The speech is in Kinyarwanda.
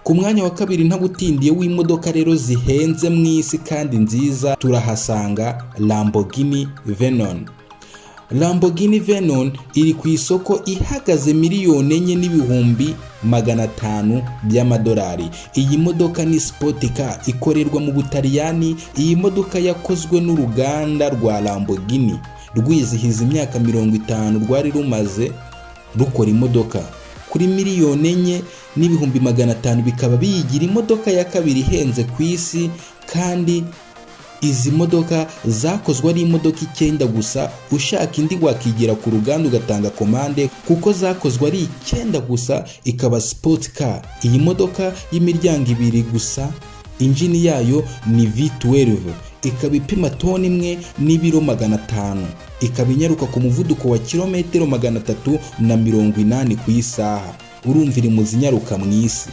Ku mwanya wa kabiri, ntagutindiye, w'imodoka rero zihenze mu isi kandi nziza, turahasanga Lamborghini Venom. Lamborghini Venom iri ku isoko ihagaze 4,500,000 by'amadolari. Iyi modoka ni sport car, ikorerwa mu Butaliyani. Iyi modoka yakozwe n'uruganda rwa Lamborghini rwizihiza imyaka 50 rwari rumaze rukora imodoka. Kuri 4,500,000 bikaba biyigira imodoka ya kabiri ihenze ku isi. Kandi izi modoka zakozwe ari imodoka icyenda gusa. Ushaka indi wakigira ku ruganda ugatanga komande, kuko zakozwe ari icyenda gusa, ikaba sport car. Iyi modoka y'imiryango ibiri gusa, injini yayo ni V12, ikaba ipima toni 1 n'ibiro 500, ikaba inyaruka ku muvuduko wa kilometero 380 ku isaha. Urumva iri mu zinyaruka mu isi.